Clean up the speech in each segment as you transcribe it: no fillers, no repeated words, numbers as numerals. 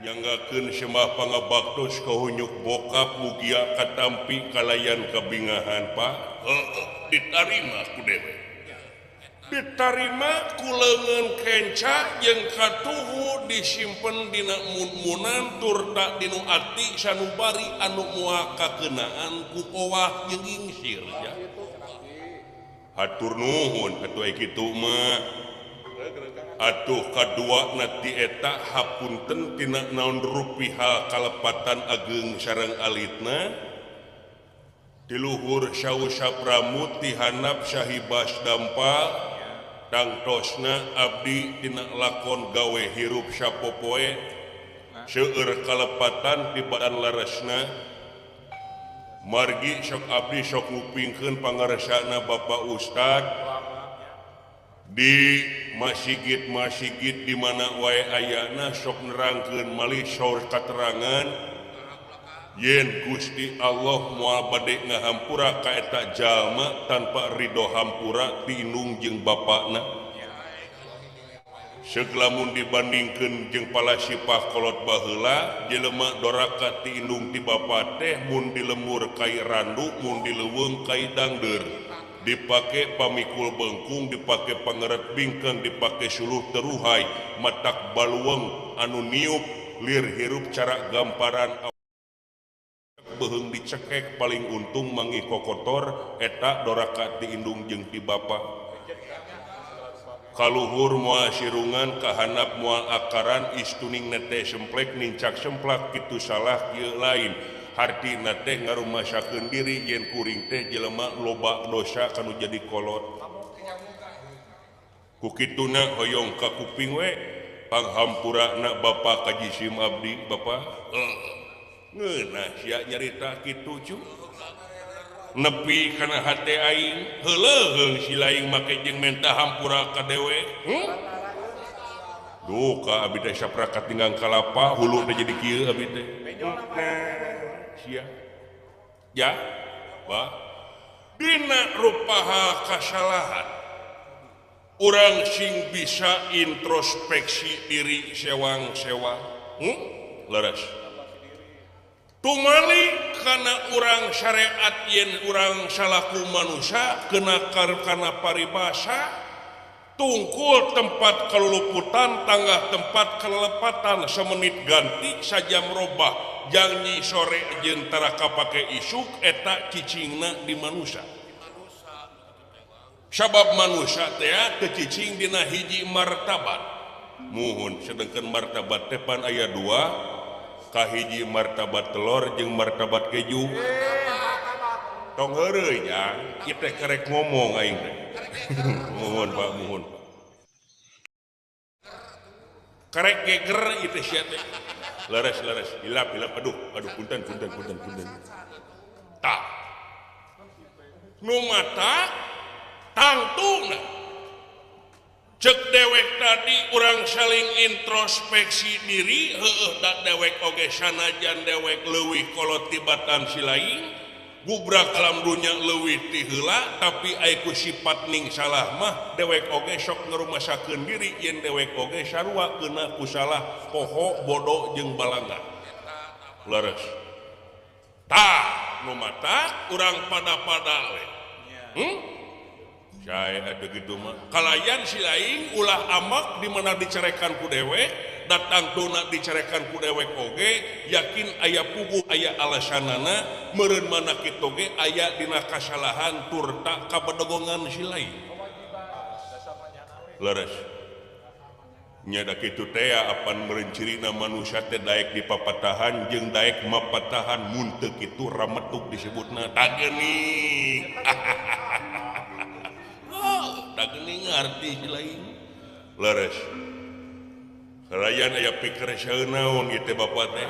Nyanggakeun sembah pangabaktos ka hunyuk bokap mugia katampi kalayan kabingahan Pak. Heeh, ditarima ku dewek. Ditarima ku leungeun kenca jeung katuhu disimpen dina mun-munan turta dinu ati sanubari anu moal kakeunaan ku owah jeung ingsir ya. Hatur nuhun atuh ai kitu mah. Atuh kadua na ti eta hapunten tina naon rupiha kalepatan ageng sareng alitna ti luhur sausap ramut ti handap sahibas dampal tangtosna abdi tina lakon gawe hirup sapopoe seueur kalepatan di badan leresna margi sok abdi sok ngupingkeun pangaresana Bapak Ustad di masjid-masjid di mana wae ayana sok nerangkeun malih saur katerangan yen Gusti Allah moal bade ngahampura ka eta jalma tanpa ridho hampura ti indung jeung bapakna. Seuk lamun dibandingkeun jeung palasipah kolot baheula jelema doraka ti indung ti bapa teh mun dilemur kai randu mun dileuweung kai dangdeur dipake pamikul bengkung dipake pangeret bingkeng dipake suluh teruhai matak baluweng anu niup lir hirup cara gamparan beuheung dicekek paling untung mangi kokotor eta doraka ti indung jeung ti bapa. Kaluhur moal sirungan kahanap moal akaran istuning nete semplek nincak semplak kitu salah kieu lain. Hartina teh ngarumasakeun diri yen kuring teh jelema loba dosa kanu jadi kolot. Ku kituna hoyong ka kuping we panghampurana bapa ka jisim abdi bapa. Ngeunah sia nyarita kitu cu. Nepi kana hate aing heuleuh si laing make jeung menta hampura ka dewe. Duka abdi teh saprakat tinggang kalapa hulu teh jadi kieu abdi teh. Sia. Ya, Pak. Dina rupaha kasalahan urang sing bisa introspeksi diri sewang-sewang. Leres. Tumali kana urang syariat yen urang salaku manusia kena kana paribasa tungkul tempat keluluputan tangga tempat kelelepatan semenit ganti sajam robah janji sore jeung tara kapake isuk eta cicingna di manusia. Sabab manusia teh teu cicing dina hiji martabat. Muhun sedengkeun martabat teh pan aya dua, kahiji martabat telur jeung martabat keju. Tong heureuy nya, ieu teh karek ngomong aing teh. Muhun Pak, muhun. Karek geger ieu teh sia teh. Leres leres hilap hilap aduh aduh punten punten punten punten. Tah nu mata tangtuna cek dewek tadi urang saling introspeksi diri heueuh da dewek oge sanajan dewek leuwih kolot tibatan si lain gubrak alam dunya leuwih ti heula tapi aya ku sifat ning salah mah dewek oge sok ngarumasakeun diri yen dewek oge sarua keuna ku salah poho bodoh jeung balangga. Leres. Tah nu mata urang pada-pada we. Saya ada gitu mah. Kalayan si lain ulah amak di mana dicarekan ku dewek, datang tuna dicarekan ku dewek oge, yakin aya puguh aya alasanana, meureun mana kitu ge aya dina kasalahan turta kabedogongan si lain. Leres. Nya da kitu teh apan meureun cirina manusia teh daek dipapatahan jeung daek mapatahan mun teu kitu rametuk disebutna tageuning. Tageuning ngarti si lain. Leres. Kalayan aya pikir naon ieu teh bapa teh.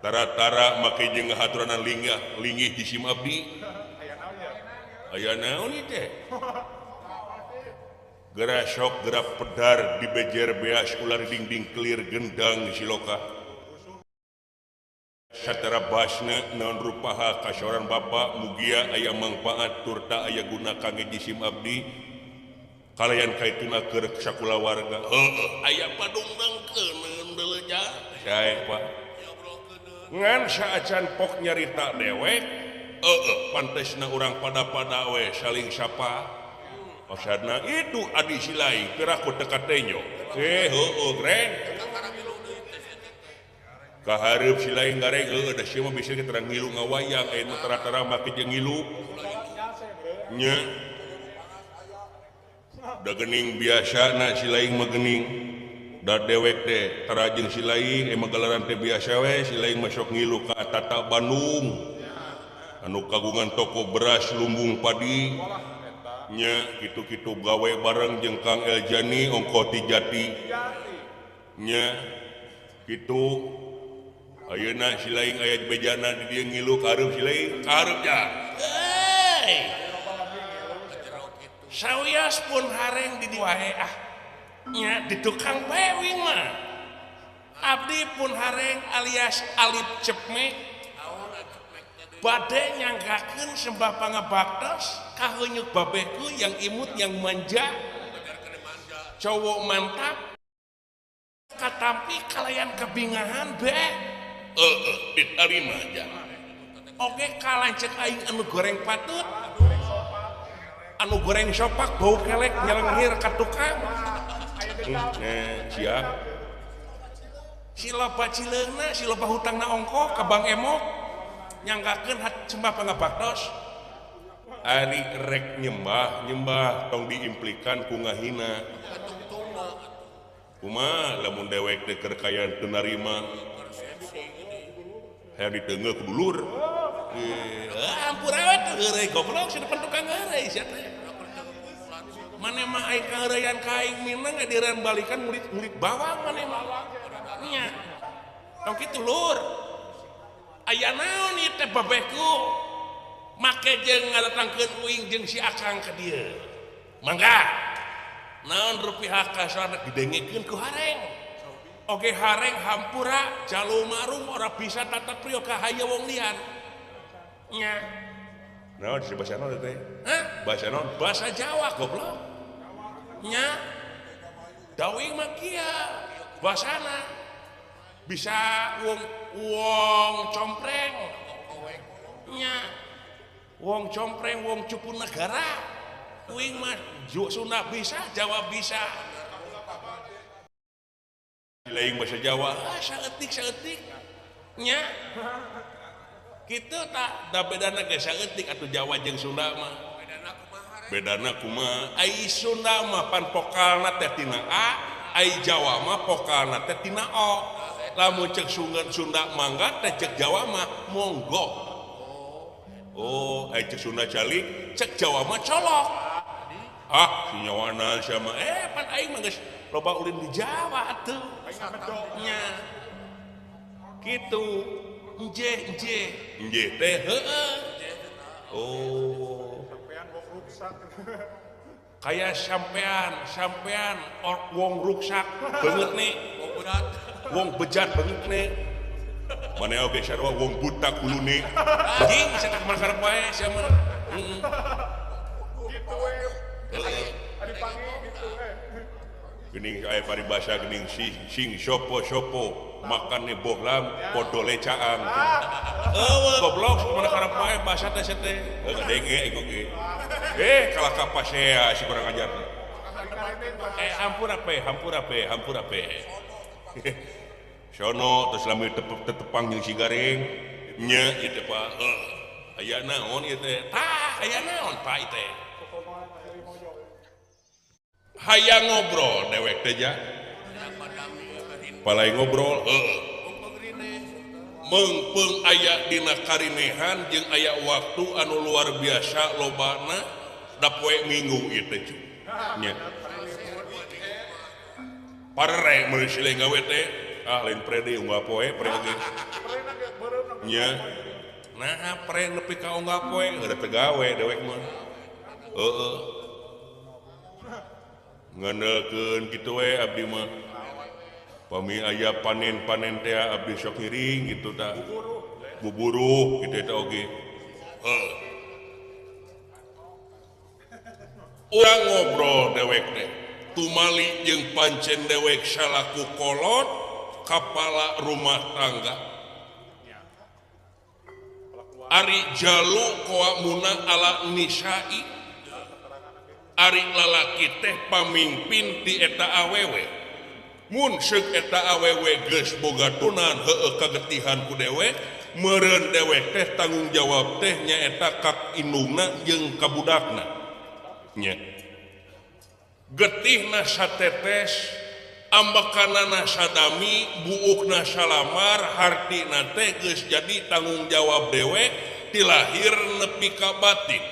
Tara-tara make jeung ngahaturanan linggih linggih jisim abdi. Aya naon ieu teh? Geura sok geura pedar dibejer beas ular dingding kelir gendang siloka. Satara basna naon rupaha kasoran bapa mugia aya mangpaat turta aya guna kangge jisim abdi. Kalayan kaituna keur sakulawarga. Heueuh aya padungdangkeun deuleu. Sae Pak. Ngan saacan pok nyarita dewek, heeh pantesna urang pada-pada we saling sapa. Maksudna itu adi silai piraku teu katenyo. Heueuh greng. Kahareup silai gareng heueuh da sia mah bisa terang ngilu ngawayang aya nu tara-tara make jeung ngilu. Nya. Da geuning biasana silaing mah geuning. Da dewek teh tara jeung silaing emang gelaran teh biasa we silaing mah sok ngilu ka Tata Bandung. Anu kagungan toko beras lumbung padi. Nya kitu-kitu gawe bareng jeung Kang Eljani ongkoh ti Jati. Nya kitu ayeuna silaing aya bejana di dieu ngilu ka hareup silaing ka hareup ja. Euy. Sawios pun hareng di wae ah. Nya di tukang pewing mah. Abdi pun hareng alias Alip Cepmek. Bade nyangkakeun sembah pangabaktos kahunyuk babeku yang imut yang manja. Cowok mantap. Katampi kalayan kebingahan be. Heeh, ditarima aja. Oke kalancek aing anu goreng patut. Anu goreng sopak bau kelek nyelenghir ka tukang. Siap. Si loba cileungna, si loba hutangna ongkoh ka Bang Emok nyangkakeun sembah pangabaktos. Ari rek nyembah, nyembah tong diimplikan ku ngahina. Kumaha lamun dewek teh keur kaya teu narima. Hayang diteunggeul ku dulur. Ampura we teh heureuy goblok si depan tukang heureuy sia teh. Mane mah aing kaheureuyan ka aing minang ngadiran balikan murid-murid bawang mane mah. Nya. Tong kitu lur. Aya naon ieu teh babehku? Make jeung ngadatangkeun uing jeung si Akang ka dieu. Mangga. Naon rupi haka soalna didengekeun ku hareng. Oge hareng hampura jalu marum ora bisa tatap priyo ka haye wong lian. Nya. Naon si bahasa naon teh? Hah? Bahasa naon? Bahasa Jawa goblok. Nya. Dawing mah kieu bahasana. Bisa wong wong compreng. Nya. Wong compreng wong cupu negara. Uing mah Sunda bisa, Jawa bisa. Lain bahasa Jawa, ah saeutik saeutik. Nya. Kitu tak da bedana ge saeutik atuh Jawa jeung Sunda mah. Bedana kumaha? Ai Sunda mah pan vokalna teh tina A, ai Jawa mah vokalna teh tina O. Lamun cek Sunda mangga teh cek Jawa mah monggo. Oh, ai cek Sunda calik, cek Jawa mah colok. Ah, sinyawana sama pan aing mah geus loba ulin di Jawa atuh. Nya. Kitu. Nje nje. Nje teh heueuh. Oh. Sampean wong ruksak. Kaya sampean, sampean wong ruksak beungeut nih. Wong berat. Wong bejat beungeut nih. Mane oge sarua wong buta kulune. Anjing sia teh kumaha karep wae sia mah. Heeh. Gitu we. Adi pangi gitu we. Geuning aya paribasa geuning sing sopo-sopo makane bohlam podo lecaang. Eueuh goblok kumaha karep wae basa teh sia teh. Heuh kadenge aing oge. Kalah ka pasea si kurang ajar. Hampura pe, hampura pe, hampura pe. Sono terus lami tetepang jeung si Gareng. Nya ieu teh Pak. Aya naon ieu teh? Tah, aya naon Pak ieu teh? Hayang ngobrol dewek teh ja. Palai ngobrol heueuh. Meungpeung aya dina karinehan jeung aya waktu anu luar biasa lobana da poe Minggu ieu teh cu. Nya. Parere meuli silih gawe teh. Ah lain pre deui unggal poe pre oge. Nya. Nah pre nepi ka unggal poe heueuh teu gawe dewek mah. Heueuh. Ngandelkeun kitu we abdi mah. Pami aya panen-panen teh abdi sok ngiring kitu tah. Buburuh kitu eta oge. Heuh. Urang ngobrol dewek teh. Tumali jeung pancen dewek salaku kolot kepala rumah tangga. Ari jalu qawamuna ala nisa'i. Ari lalaki teh pamimpin ti eta awewe. Mun seuk eta awewe geus boga tunan heueuh kagetihan ku dewek, meureun dewek teh tanggung jawab teh nyaeta ka indungna jeung ka budakna. Nya. Getihna satetes, ambekanana sadami, buukna salamar, hartina teh geus jadi tanggung jawab dewek ti lahir nepi ka batin.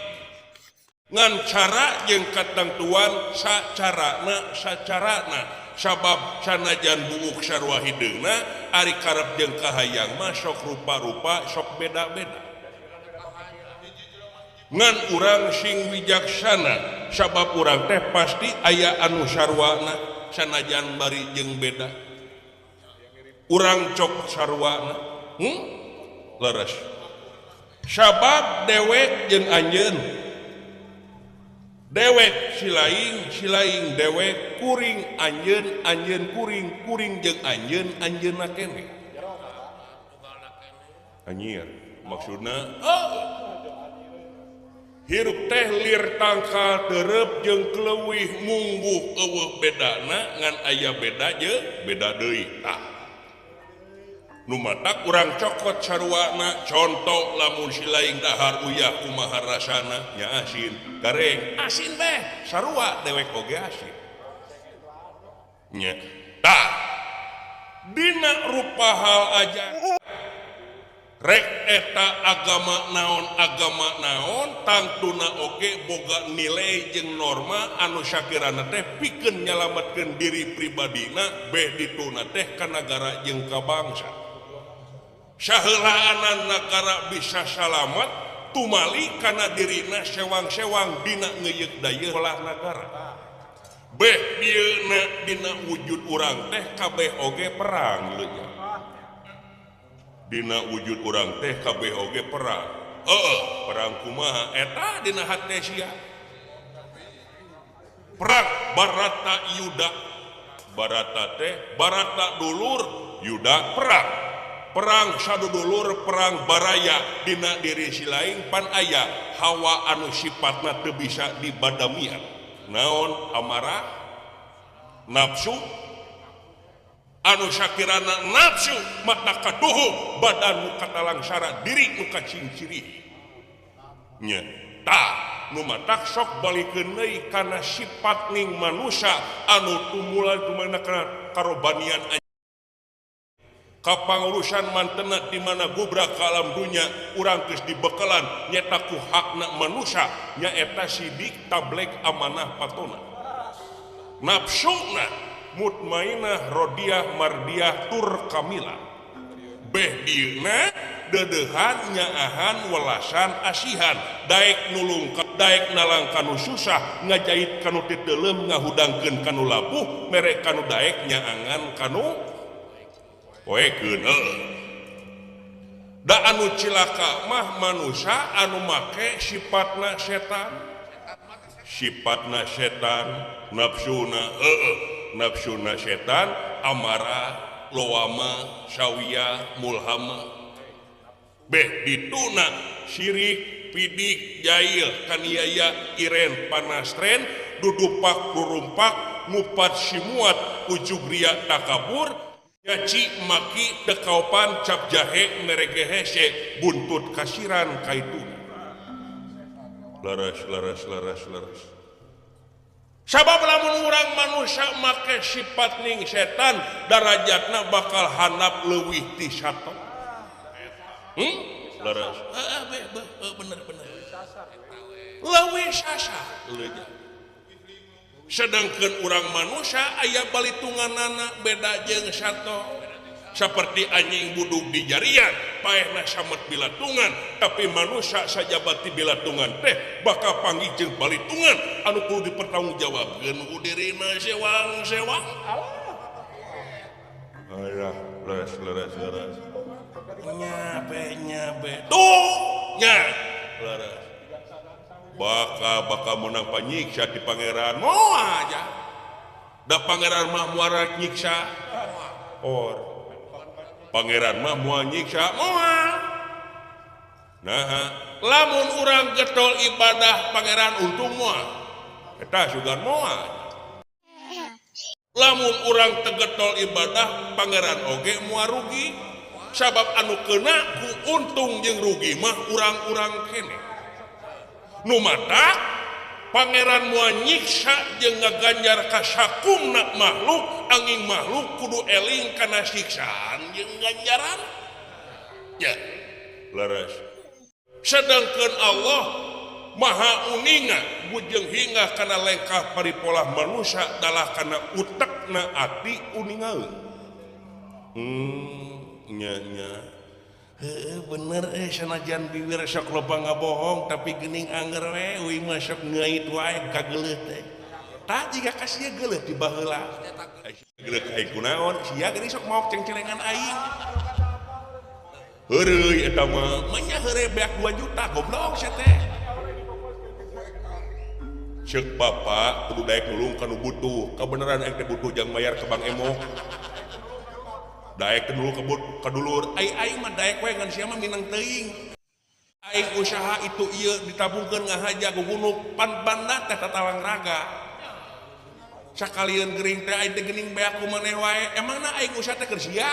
Ngan cara jeung katentuan sacarana sacarana sabab sanajan buuk sarua hideungna ari karep jeung kahayang mah sok rupa-rupa sok beda-beda. Ngan urang sing wijaksana sabab urang teh pasti aya anu sarwana sanajan bari jeung beda. Urang cok sarwana. Leres. Sabab dewek jeung anjeun. Dewek silaing silaing dewek kuring anjeun anjeun kuring kuring jeung anjeun anjeunna keneh. Anjir maksudna oh. Hirup teh lir tangkal terep jeung keleuwih mungguh eueuh bedana ngan aya beda je beda deui tah. Nu matak urang cokot saruana contoh lamun si laing dahar uyah kumaha rasana nya asin gareng asin beh sarua dewek oge asin nya tah dina rupa hal aja rek eta agama naon tangtuna oge boga nilai jeung norma anu sakirana teh pikeun nyalametkeun diri pribadina beh dituna teh ka nagara jeung ka bangsa. Saheulaanan nagara bisa salamet tumali kana dirina sewang-sewang dina ngeuyeuk dayeuh olah nagara. Beh dieuna dina wujud urang teh kabeh oge perang leunya. Dina wujud urang teh kabeh oge perang. Heeh, perang kumaha eta dina hate sia. Perang Barata Yuda. Barata teh Barata dulur Yuda perang. Perang sadudulur perang baraya dina diri si lain pan aya hawa anu sifatna teu bisa dibadamian. Naon amarah, nafsu anu sakirana nafsu mata kaduhu badan nu katalangsara diri nu kacinciri. Nya tah nu matak sok balikeun deui kana sifat ning manusia anu tumula tumana kana karobanian kapangurusan mantena di mana gubrak ke alam dunya urang geus dibekalan nyeta ku hakna manusia nyaeta sidik tablek amanah patona nafsuna mutmainah rodiah mardiah tur kamila beh dieuna deudeuhan nyaahan welasan asihan daek nulung daek nalang kanu susah ngajait kanu titeuleum ngahudangkeun kanu labuh mere kanu daek nyaangan kanu poekeun. Da anu cilaka mah manusia anu make sifatna setan. Sifatna setan, nafsuna heueuh, nafsuna setan, amarah, lowama, sawiyah, mulhama. Beh dituna sirik, pidik, jail, kaniaya, iren, panastren, dudupak, durumpak, ngupat simuat, ujug ria takabur, nyaci maki tekaupan cap jahe merege hese buntut kasiran kaituna. Leres leres leres leres. Sabab lamun urang manusia make sifat ning setan darajatna bakal handap leuwih ti sato. Leres. Heeh bener bener. Leuwih sasa. Sedangkan urang manusia aya balitunganana beda jeung sato. Seperti anjing buduk di jarian paehna samet bilatungan, tapi manusia sajabati bilatungan teh bakal panggih jeung balitungan anu kudu dipertanggungjawabkeun ku dirina sewang-sewang. Alah, leres leres leres. Nyabe nyabe. Tuh nya leres. Bakal bakal menang panyiksa di pangeran moal aja. Da pangeran mah muara nyiksa. Or Pangeran mah moal nyiksa moal. Nah, lamun urang getol ibadah pangeran untung moal. Eta sugan moal. Lamun urang tegetol ibadah pangeran oge moal rugi. Sabab anu kena ku untung jeung rugi mah urang-urang kene. Nu matak pangeran moal nyiksa jeung ngaganjar ka sakumna makhluk, angin makhluk kudu eling kana siksaan jeung ganjaran. Ya, leres. Sedangkan Allah Maha uninga bujeng hingga kana lengkah paripolah manusia dalah kana utekna ati uningaeun. Nya nya. Heueuh bener sanajan bibir sok loba ngabohong tapi geuning anger we euy mah sok ngeuit wae kageuleuh teh. Tah jiga ka sia geuleuh di baheula. Geuleuh ka aing kunaon sia geuning sok maok cengcelengan aing. Heureuy eta mah manya heureuy beak 2 juta goblok sia teh. Ceuk bapak kudu daek nulung ka nu butuh. Kabeneran aing teh butuh jang mayar ka Bang Emok. Daek dulu ka dulur. Ai aing mah daek we ngan sia mah minang teuing. Aing usaha itu ieu ditabungkeun ngahaja gugunuk pan banda teh tatalang raga. Sakalieun gering teh aing teh geuning beak ku maneh wae. Emangna aing usaha teh keur sia?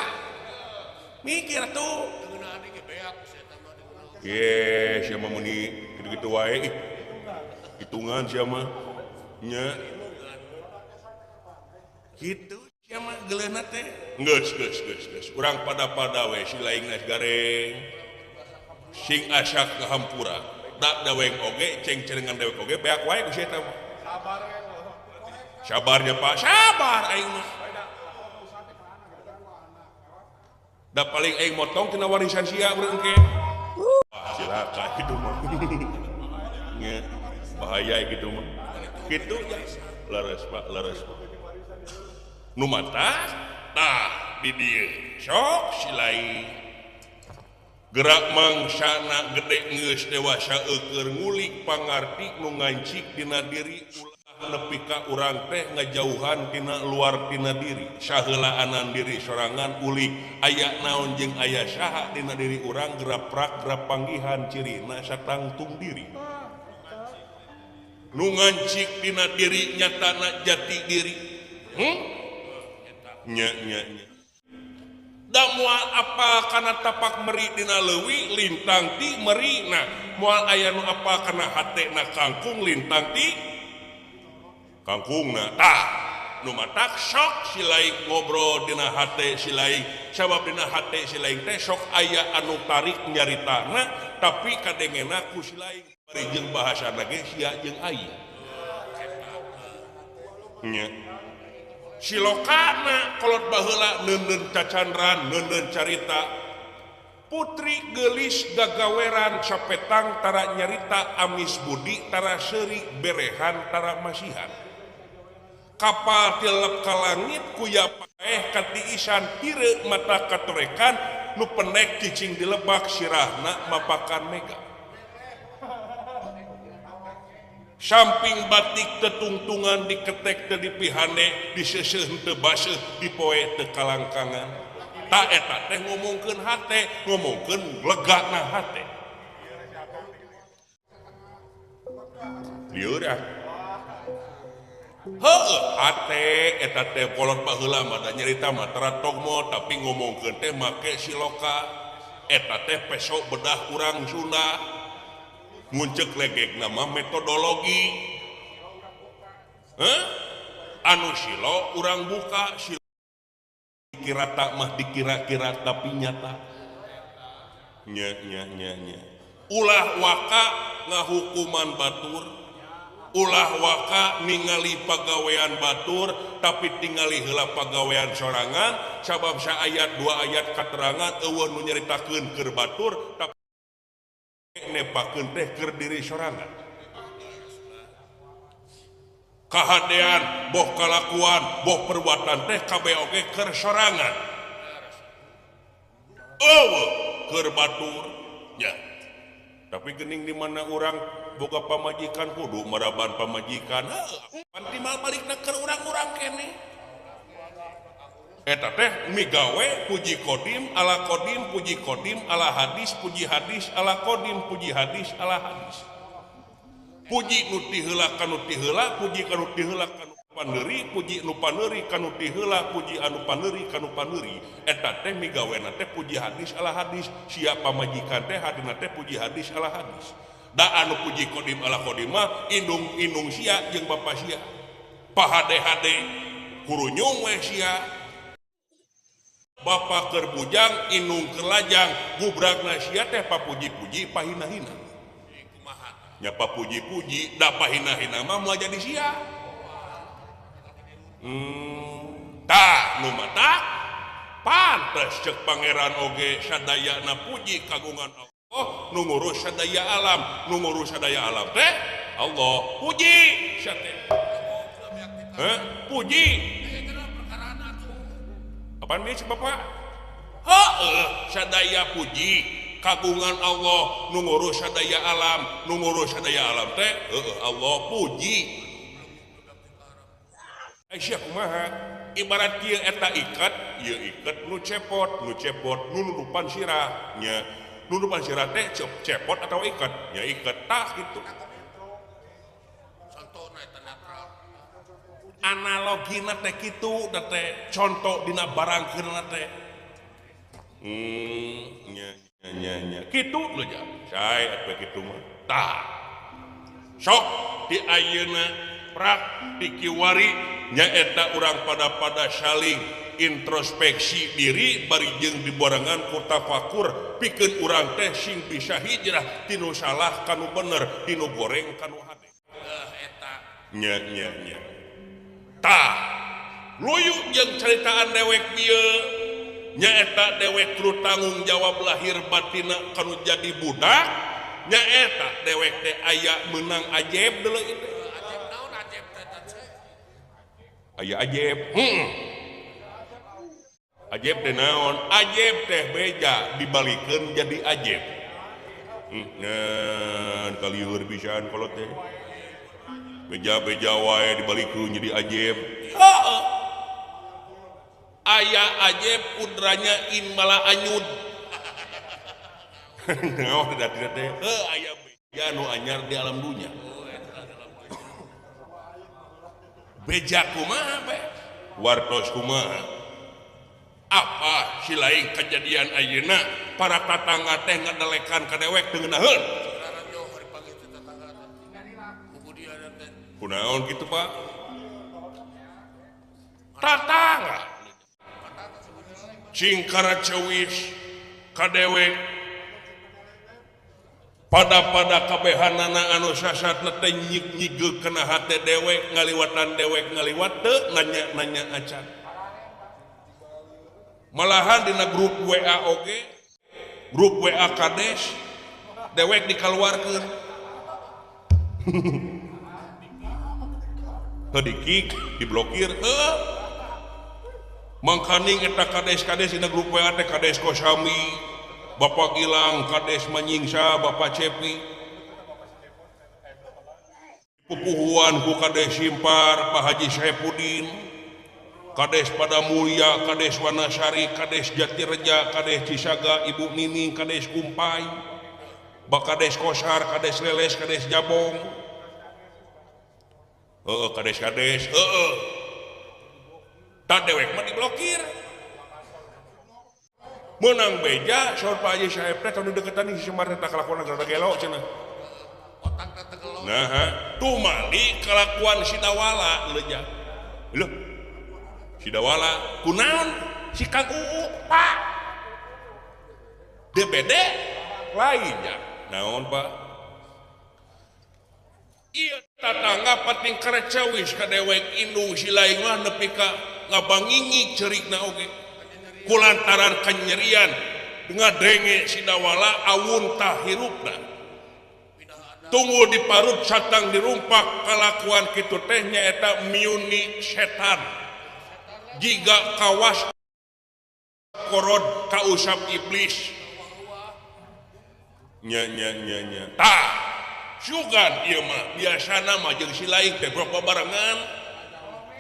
Mikir tuh. Ye, sia mah meuni kitu-kitu wae. Hitungan sia mah nya. Kitu sia mah geuleuhna teh. Geus geus geus geus. Urang pada-pada we si laingna gareng. Sing asak kahampura. Da daweng oge cengcelengan dewek oge beak wae ku sia eta mah. Sabarnya Pak, sabar aing mah. Da paling aing motong tina warisan sia urang engke. Ah, cilaka kitu mah. Nya, bahaya kitu mah. Kitu leres Pak, leres. Nu mata tah di dieu sok silai. Gerak mangsana gede geus dewasa eueur ngulik pangarti nu ngancik dina diri ulah nepi ka urang teh ngajauhan tina luar tina diri saheulaanan diri sorangan ulik aya naon jeung aya saha dina diri urang geraprak gerap panggihan cirina satangtung diri nu ngancik dina diri nyatana jati diri. Nya nya nya. Da moal apa kana tapak meri dina leuwi lintang ti merina, moal aya nu apa kana hatena kangkung lintang ti kangkungna. Tah nu matak sok si laing ngobrol dina hate si laing, sabab dina hate si laing teh sok aya anu tarik nyaritana tapi kadengena ku si laing bari jeung bahasana ge sia jeung aing. Nya. Silokana kolot baheula neundeun cacandran neundeun carita putri geulis gagaweran sapetang tara nyarita amis budi tara seuri berehan tara masihan kapal tilep ka langit kuya paeh katiisan tire mata katorekan nu pendek cicing dilebak sirahna mapakan mega samping batik tetungtungan diketek teu dipihane diseuseun teu baseuh dipoe teu kalangkangan. Ta eta teh ngomongkeun hate, ngomongkeun legana hate. Lieur ah. Heueuh hate eta teh kolot baheula mah da nyarita mah tara togmo tapi ngomongkeun teh make siloka. Eta teh peso bedah urang Sunda. Muncek legek nama metodologi. Anu silo urang buka silo dikira tak mah dikira-kira tapi nyata. Nya nya nya nya. Ulah waka ngahukuman batur, ulah waka ningali pagawean batur tapi tingali heula pagawean sorangan sabab saayat dua ayat katerangan eueuh nu nyaritakeun keur batur tapi nepakeun teh keur diri sorangan. Kahadean boh kalakuan boh perbuatan teh kabeh oge keur sorangan. Eueuh keur batur nya. Tapi geuning di mana urang boga pamajikan kudu maraban pamajikan. Heueuh, pan timbal balikna keur urang-urang keneh. Eta teh migawe puji kodim ala kodim puji kodim ala hadis puji hadis ala kodim puji hadis ala hadis. Puji nu ti heula kanu ti heula puji kanu ti heula kanu paneuri puji nu paneuri kanu ti heula puji anu paneuri kanu paneuri. Eta teh migawena teh puji hadis ala hadis. Sia pamajikan teh hadina teh puji hadis ala hadis. Da anu puji kodim ala kodim mah indung-indung sia jeung bapa sia. Pahade-hade kurunyung we sia. Bapak keur bujang indung keur lajang gubragna sia teh papuji-puji pahina-hina. Nya papuji-puji da pahina-hina mah moal jadi sia. Tah nu mata pantes ceuk pangeran oge sadayana puji kagungan Allah nu ngurus sadaya alam, nu ngurus sadaya alam teh Allah puji sia teh. Heh, puji. Apaan nih Bapak? Heeh, sadaya puji kagungan Allah nu ngurus sadaya alam, nu ngurus sadaya alam teh heueuh Allah puji. Aisyah kumaha? Ibarat kieu eta iket, ieu iket nu cepot, nu cepot nu nudupan sirah nya. Nudupan sirah teh cepot atau iket? Nya iket tah kitu. Analogina teh kitu teh contoh dina barangkeunna teh. Nya nya nya kitu lho ja. Sae atuh kitu mah. Tah. Sok di ayeuna prak di kiwari nyaeta urang pada-pada saling introspeksi diri bari jeung dibarengan ku tafakur pikeun urang teh sing bisa hijrah tinu salah kanu bener, tinu goreng kanu hade. Eta nya nya nya. Tah luyu jeung ceritaan dewek bieu nyaeta dewek kudu tanggung jawab lahir batina kanu jadi budak nyaeta dewek teh aya meunang ajaib deuleu ieu teh. Ajaib naon ajaib teh teh? Aya ajaib. Ajaib teh naon? Ajaib teh beja dibalikeun jadi ajaib. Ngan kalieur pisan kolot teh. Beja-beja wae dibalikeun jadi ajaib. Heeh. Aya ajaib pudranya in malah anyud. Naon da teh? Heuh aya beja nu anyar di alam dunya. Beja kumaha be? Wartos kumaha? Apa si lain kejadian ayeuna para tatangga teh ngadelekan ka dewek teu ngeunaheun? Kunaon gitu Pak? Tatangga cingkara cewis ka dewek pada-pada kabehanana anu sasatna teh nyig-nyigeuk kana hate dewek ngaliwatan dewek ngaliwat teu nanya-nanya acan. Malahan dina grup WA oge, grup WA Kades dewek dikaluarkeun. Heuh dikik, diblokir, heuh. Mangkaning eta kades-kades dina grup WA teh Kades Kosami, Bapak Gilang, Kades Manyingsa, Bapak Cepi. Pupuhuan ku Kades Simpar, Pak Haji Saepudin, Kades Padamulya, Kades Wanasari, Kades Jatireja, Kades Cisaga, Ibu Nining, Kades Kumpai, Bakades Kosar, Kades Leles, Kades Jabong. Heeh, kades-kades, heeh. Tah dewek mah diblokir. Menang beja saur Pak Haji Saep teh kanu deketan si Semar teh kalakuan gara gelo cenah. Otak teh tegelo. Nah, tumali kalakuan si Dawala leuja. Leuh. Si Dawala kunaon si Kang Uu, Pak? DPD lainnya. Naon, Pak? Ieu tatangga pating karecewis ka dewek indung si lain mah nepi ka ngabangingi cerikna oge. Kulantaran kanyerian ngadenge si Dawala awun tah hirupna. Tunggu diparut satang dirumpak kalakuan kitu teh nyaeta miuni setan. Jiga kawas korod kausap iblis. Nya nya nya nya. Tah sugan ieu mah biasana mah jeung si lain teh berapa barengan.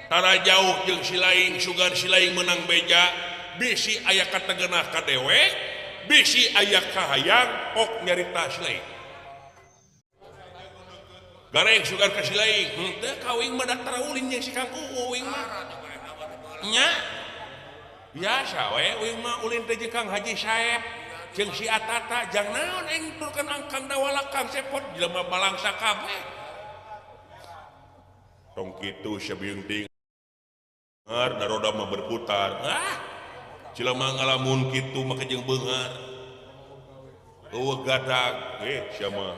Tara jauh jeung si laing sugan si laing menang beja bisi aya kategenah ka dewek bisi aya kahayang pok nyarita si laing gareng sugan ka si laing henteu ka uing mah da tara ulin jeung si Kang Uing mah nya biasa we uing mah ulin teh jeung Kang Haji Saep jeung si Atata jang naon aing turkeun Kang Dawala Kang Sepot jelema balangsa kabeh tong kitu sabiung ting daroda mah berputar ah jelema ngalamun kitu mah jeung beunghar eueuh gadag sia mah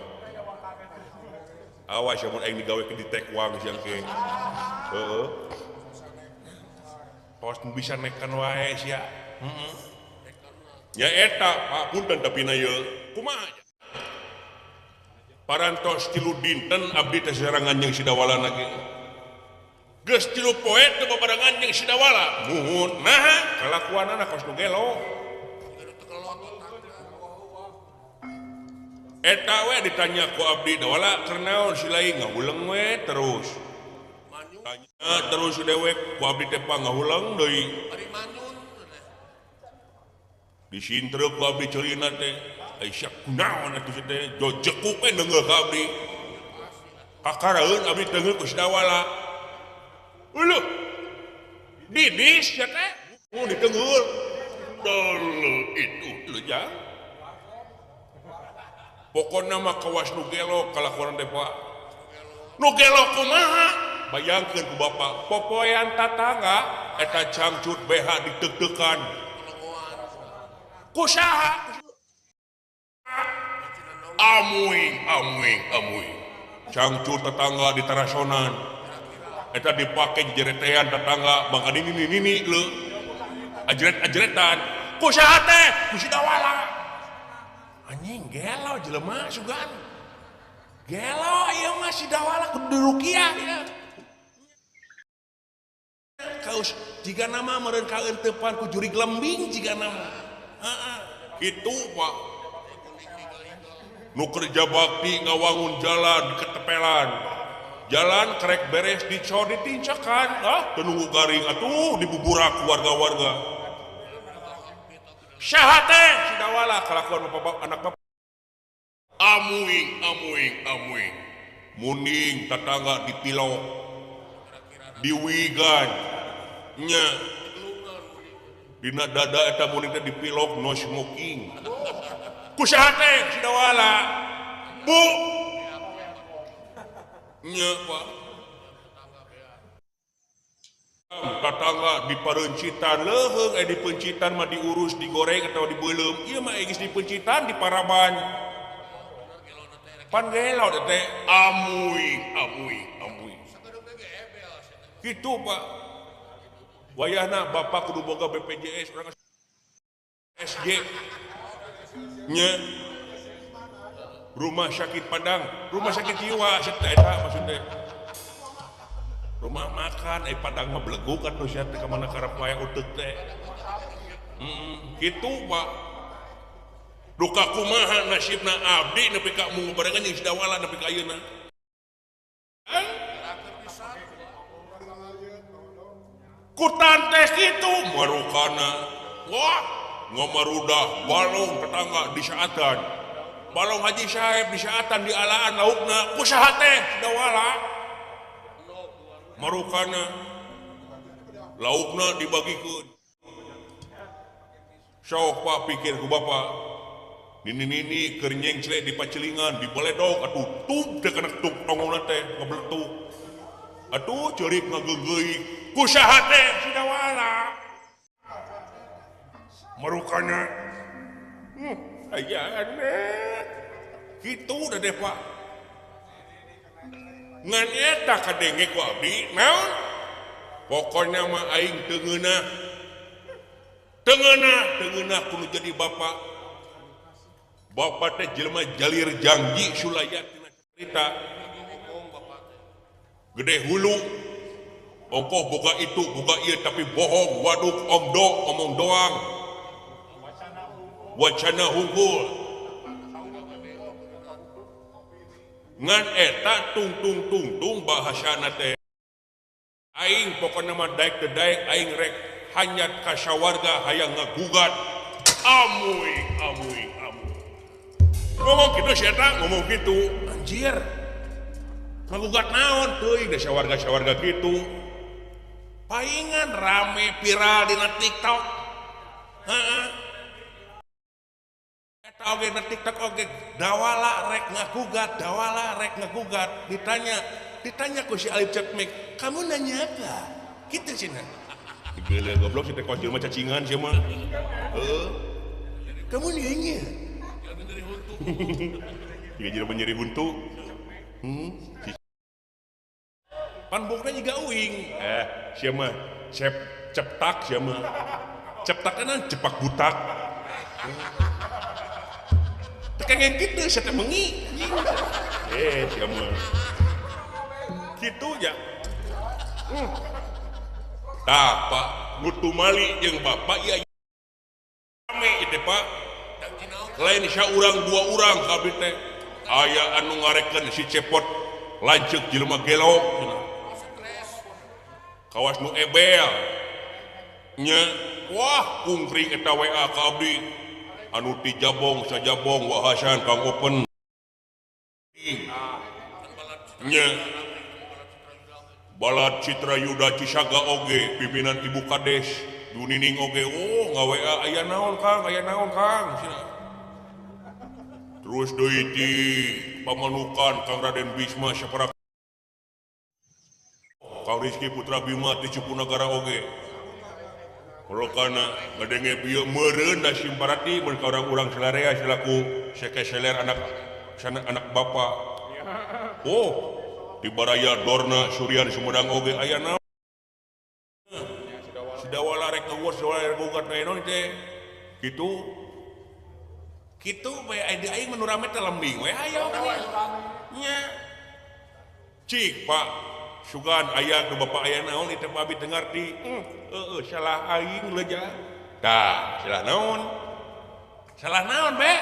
awas sia mun aing digawe ke ditekwang sia ke heeh tos bisa nekan wae sia heeh nya eta Pak punten tapi na ieu kumaha parantos 3 dinten abdi teh sarangan jeung si Dawala ge geus 3 poe teu babarengan jeung si Dawala muhun naha kalakuanana kos nu gelo eta we ditanya ku abdi Dawala keur naon si lain ngahuleng we terus tanya terus dewek ku abdi teh pangahuleng deui disintreup ku abdi ceulina teh ai sia kunaon atuh sia teh jojekuk we neunggeul ka abdi kakaraeun abdi teunggeul ku si Dawala uluh didis sia teh mun diteunggeul dol itu leuh jang pokona mah kawas nu gelo kalakuan teh Pak nu gelo kumaha bayangkeun ku bapak popoean tatangga eta cangcut BH ditek-tekan kusaha amuing amuing amuing cangcut tetangga di tarasonan eta dipake jeretean tetangga bangka nini nini leu ajret-ajretan kusaha teh ku si Dawala anjing gelo jelema sugan gelo ieu mah si Dawala kudu dirukiah kaus jiga nama meureun kaeuntepan ku jurig lembing jiga nama heeh kitu Pak nu kerja bakti ngawangun jalan ketepelan jalan krek beres dicor ditincakan ah teu nunggu garing atuh dibuburak warga-warga saha teh si Dawala kalakuan bapak anak bapak amuing amuing amuing muning tetangga dipilok diwigan nya dina dada eta muning teh dipilok no smoking ku saha teh si Dawala bu nya Pak tetangga diparencitan leuheung dipencitan mah diurus digoreng atau dibeuleum ieu mah geus dipencitan diparaban pan gelo teh amuing amuing amuing kitu Pak wayahna bapak kudu boga BPJS urang SG nya rumah sakit Padang rumah sakit jiwa eta maksudnya rumah makan Padang mah beleguk atuh sia teh ka mana karep wae uteuk teh kitu Pak duka kumaha nasibna abdi nepi ka mung barengan jeung si Dawala nepi ka ayeuna kutan teh kitu marukana wah ngamarudah balong tetangga di saatan balong Haji Saeb di saatan di alaan laukna ku saha teh Dawala marukana laukna dibagikeun sok Pak pikir ku bapak nini-nini keur nyengcle di pacelingan dibaledog atuh tub teh kana tuk tongolna teh ngabeletuk atuh ceurik ngageugeuy ku saha teh si Dawala marukana aya aneh kitu da deh Pak ngan eta kadenge ku abdi naon pokona mah aing teu ngeunah teu ngeunah kudu jadi bapak bapak teh jelema jalir janji sulaya tina cerita gede hulu ongkoh boga itu boga ieu tapi bohong waduk omdo omong doang wacana unggul ngan eta tung tung tung tung bahasana teh Aing pokona mah daek teu daek aing rek hanyat ka sawarga hayang ngagugat. Amuy amuy amuy. Ngomong kitu si eta ngomong kitu. Anjir. Ngagugat naon teuing da sawarga-sawarga kitu. Paingan rame viral dina TikTok. Heeh. Eta oge na TikTok oge dawala rek ngagugat, dawala rek ngagugat. Ditanya ku si Alif Cekmek, kamu nanya apa? Kitu cenah. Gila goblok si teh kocil mah cacingan sia mah. Heeh. Kamu nanya. Jiga jelema nyeri huntu. Pan bukna jiga uing. Sia mah ceptak sia mah. Ceptakna cepak butak. Teu kengeng kitu sia teh mengi. Sia mah. Kitu ya. Tah Pak, nu tumali jeung bapak ieu rame ieu teh Pak. Lain saurang dua urang kabeh teh. Aya anu ngarekeun si Cepot lanceuk jelema gelo cenah. Kawas nu ebel. Nya, wah kungkring eta WA ka abdi. Anu ti Jabong sajabong Wa Hasan Kang Open. Nya. Balad Citra Yuda Cisaga oge pimpinan Ibu Kades Dunining oge oh nga-WA aya naon Kang aya naon Kang cenah. Terus deui ti Pamanukan Kang Raden Bisma sapara Kang Rizky Putra Bima ti Cipunagara oge. Kolokana ngadenge bieu meureun da simparati mun ka urang-urang salarea selaku sekeseler anak sana anak bapak. Oh di Baraya Dorna Surian Sumedang oge aya naon. Sidawala rek ngawur sidawala rek gugat naon teh. Kitu. Kitu bae aing mah nu rame teh lembing we aya oge. Nya. Cik Pak, sugan aya nu bapak aya naon ieu teh abi teu ngarti. Heueuh salah aing leja. Tah, salah naon? Salah naon be?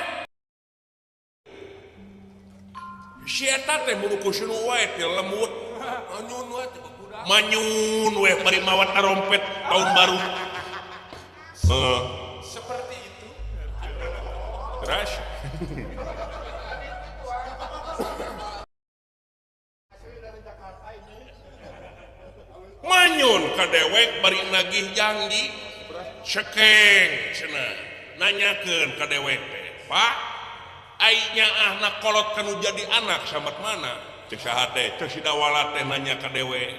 Si eta teh murukuskeun wae teh lemut. Manyun wae teh budak. Manyun we bari mawa tarompet tahun baru. Heeh. Seperti itu. Terus manyun ka dewek bari nagih janji. Sekeng cenah nanyakeun ka dewek teh, Pak, ai nyaahna kolot kanu jadi anak samet mana? Cek saha teh? Cek si Dawala teh nanya ka dewek.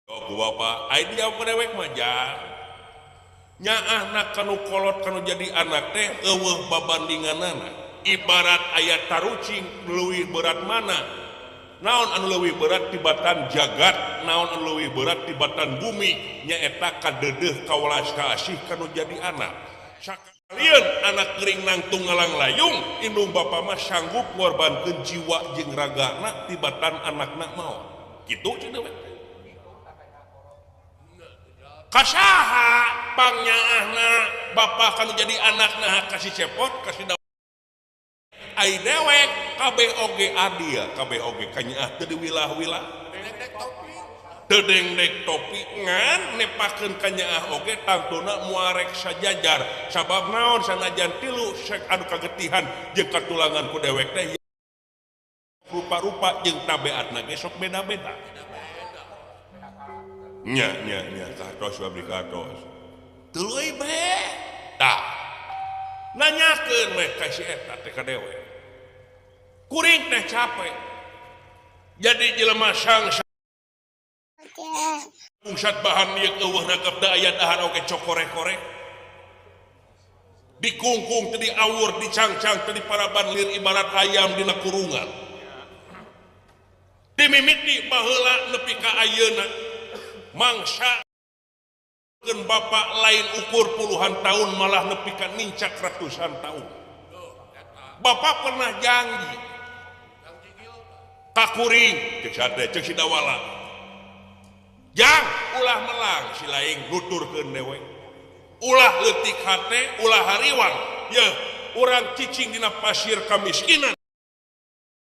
Oh ku bapak, ai dijawab ku dewek mah jang. Nyaahna kanu kolot kanu jadi anak teh eueuh babandinganana. Ibarat aya tarucing leuwih berat mana? Naon anu leuwih berat tibatan jagat, naon anu leuwih berat tibatan bumi, nyaeta kadeudeuh kawelas kaasih kanu jadi anak. Sakalian anak gering nangtung ngalang layung, indung bapa mah sanggup ngorbankeun jiwa jeung ragana tibatan anakna maot. Kitu cenah we. Kasaha pangnyaahna bapa kanu jadi anakna kasih Cepot kasih ai dewek kabeh oge adil kabeh oge kanyaah teu diwilah-wilah teu dengdek topi ngan nepakeun kanyaah oge tangtuna moal rek sajajar sabab naon sanajan tilu sek anu kagetihan jeung katulangan ku dewek teh rupa-rupa jeung tabeatna ge sok beda-beda nya nya nya katos abdi katos tuluy bae tah nanyakeun we ka si eta teh ka dewek kuring teh capek jadi jelema sang pusat bahan ieu eueuh ragap da aya dahar oge cokorek-korek dikungkung teu diawur dicangcang teu diparaban lir ibarat ayam dina kurungan dimimiti baheula nepi ka ayeuna mangsa keun bapak lain ukur puluhan tahun malah nepi ka nincak ratusan tahun. Bapak pernah janji ka kuring cek sate cek si Dawala jang ulah melang si laing nuturkeun dewek ulah leutik hate ulah hariwang yeuh urang cicing dina pasir kamiskinan.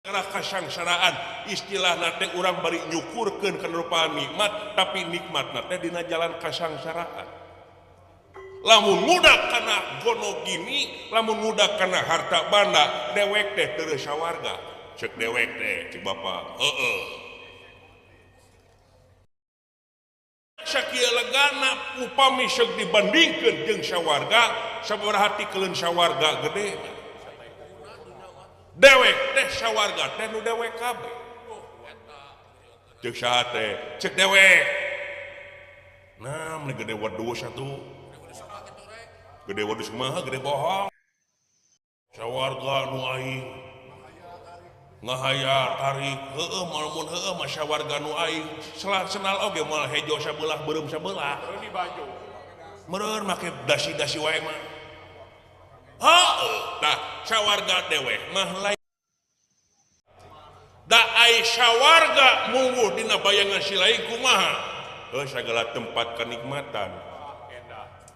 Karena kasangsaraan istilahna teh urang bari nyukurkeun kana rupa nikmat tapi nikmatna teh dina jalan kasangsaraan. Lamun ngudak kana gono gini, lamun ngudak kana harta banda, dewek teh teu sawarga. Cek dewek teh cek bapak. Heeh. Sakieu legana upami seuk dibandingkeun jeung sawarga, sabaraha tikeleun sawarga gede. Dewek teh sawarga teh nu dewek kabeh. Cek saha teh? Cek dewek. Nah, mun gede wedhus atuh. Gede wedhus kumaha? Gede bohong. Sawarga nu aing ngahayar tarik heueuh mun heueuh mah sawarga nu aing senal oge moal hejo sabelah beureum sabelah. Meureun make dasi-dasi wae mah. Heueuh tah sawarga dewek mah lain. Da ai sawarga mungguh dina bayangan si lain kumaha? Heuh sagala tempat kenikmatan.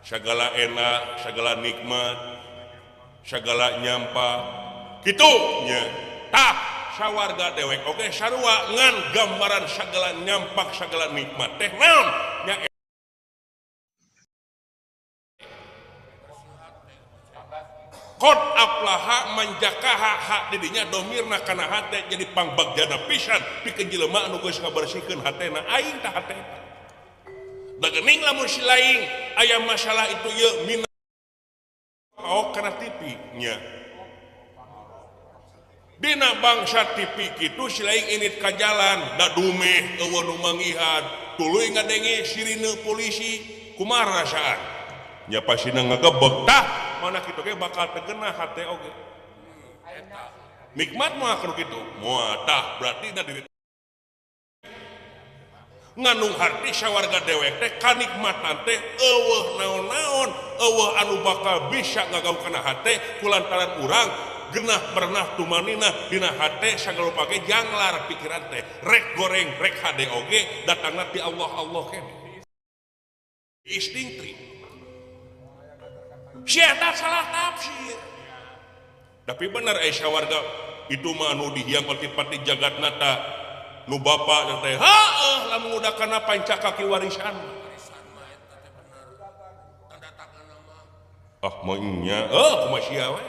Sagala enak, sagala nikmat, sagala nyampa. Kitu nya. Tah sawarga dewek oge sarua ngan gambaran sagala nyampak sagala nikmat teh naon? Nya qad aflaha manjakaha hak didinya domirna kana hate jadi pangbagjana pisan pikeun jelema anu geus ngabersihkeun hatena aing tah hate. Da geuning lamun si lain aya masalah itu ieu mina oh kana TV nya. Dina bangsa TV kitu si lain init ka jalan da dumeh eueuh nu mangihan tuluy ngadenge sirine polisi kumaha rasaan? Nya pasina ngagebeg tah mana kitu ge bakal tegenah hate oge. Nikmat mah kudu kitu. Moal tah berarti da diri ngandung harti sawarga dewek teh kanikmatan teh eueuh naon-naon eueuh anu bakal bisa ngagau kana hate kulantaran urang genah pernah tumanina dina hate sagala pake janglar pikiran teh rek goreng rek hade oge datangna ti Allah Allah kene. Istingtri. Siapa salah tafsir. Tapi benar sawarga itu mah anu dihiang pati-pati jagat nata nu bapak teh heueuh lamun udah kana pancakaki warisan. Ah mah nya kumaha sia we.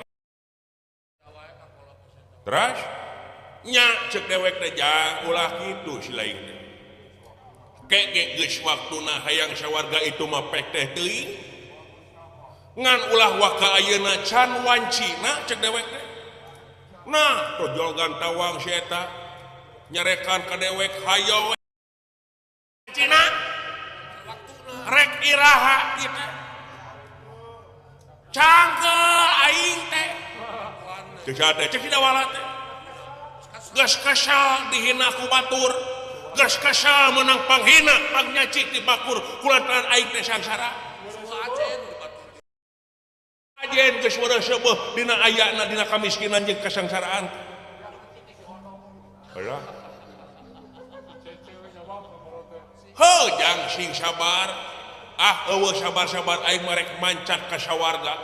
Terus nya cek dewek teh jang ulah kitu si lain teh. Ke geus waktuna hayang sawarga itu mah pek teh teuing. Ngan ulah waka ayeuna can wancina cek dewek teh. Nah tojol gantawang si eta nyarekan ka dewek hayo cina rek iraha ieu teh cangkel aing teh cek saha teh cek si dawala teh geus kesal dihina ku batur geus kesal meunang panghina pangnyaci ti bakur kulantaran aing teh sangsara. Ajen geus wareuh seubeuh dina ayana dina kamiskinan jeung kasangsaraan. Halah. Heuh jang sing sabar. Ah eueuh sabar-sabar aing mah rek mancat ka sawarga.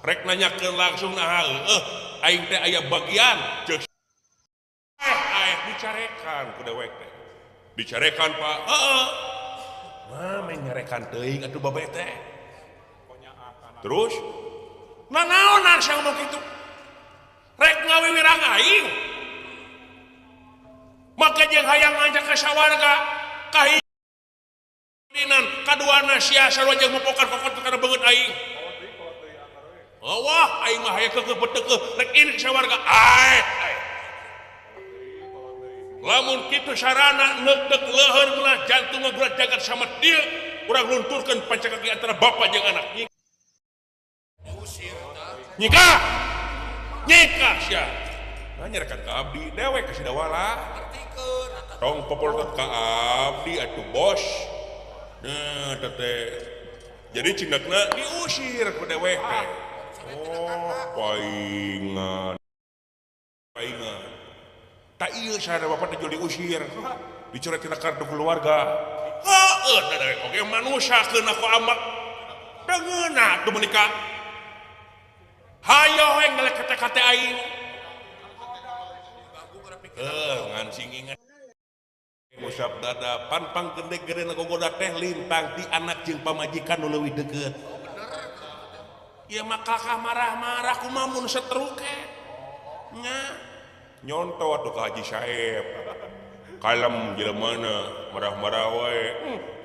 Rek nanyakeun langsung nah heueuh aing teh aya bagian ceuk. Aing dicarekan ku dewek teh. Dicarekan Pak. Heeh. Mah menyarekan teuing atuh babe teh. Terus nanaonan sia ngomong kitu? Rek ngawiwirang aing. Maka jeung hayang ngajak ka sawarga kahidinan kaduana sia sarua jeung mopokan kokot kana beungeut aing. Wah, aing mah hayang keukeuh petekeuh rek ieu ka sawarga. Ae. Lamun kitu sarana neuk-neuk leuheur meulah jantung ngagurat jagat sama dieu urang lunturkeun pancakaki antara bapak jeung anak. Nyikah. Nyikah sia. Nah nyarekan ka abdi dewek ka si dawala. Tong popolot ka abdi atuh bos. Nah teteh. Jadi cindakna diusir ku dewek teh. Oh, paingan. Paingan. Tak ieu sarana bapak teh diusir. Dicoret tina kartu keluarga. Heueuh da dewek oge manusia keuna ku amak. Dengeuna tuh menikah. Hayo we ngelek kate-kate aing. Ngan sing inget ngusap dada panpang gede-gede gogoda teh lintang ti anak jeung pamajikan nu leuwih deukeut. Ieu mah kakak marah-marah kumaha mun setruk nya nyonto atuh ka Haji Saeb. Kalem jelemana marah-marah wae.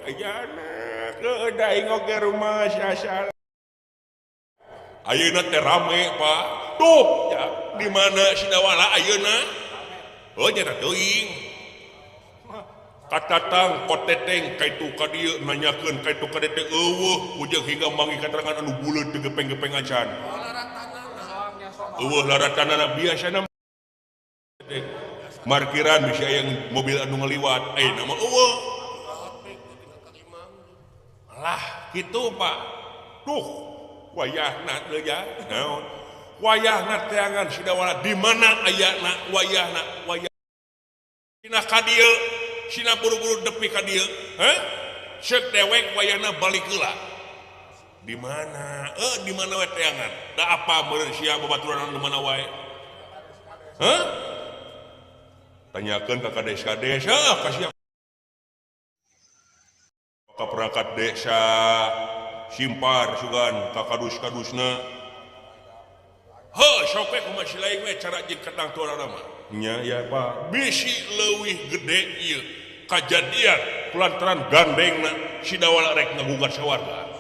Ayana heueuh da aing oge rumah asal. Ayeuna teh rame Pak. Tuh ya, di mana Sidawala ayeuna? Oh nyata teuing. Katatang koteteng kaitu ka dieu nanyakeun kaitu ka dieu teh eueuh ujung hingga manggih katerangan anu buleut teu gepeng-gepeng acan. Eueuh laratanana biasana markiran bisa aya mobil anu ngaliwat ayeuna mah eueuh. Lah kitu Pak. Duh wayahna teu ya naon. Wayahna teangan Sidawala di mana ayana wayahna wayah Sina ka dieu sina buru-buru depi ka dieu heh seuk dewek wayahna balik heula di mana di mana we teangan da apa meureun sia babaturan di mana wae heh tanyakeun ka kades-kades heuh ka sia ka perangkat desa simpar sugan ka kadus-kadusna heuh sok we kumaha si lain we cara jeung ketang tuanana mah nya ya Pak bisi leuwih gede ieu kajadian kulantaran gandengna Sidawala rek ngagugat sawarga.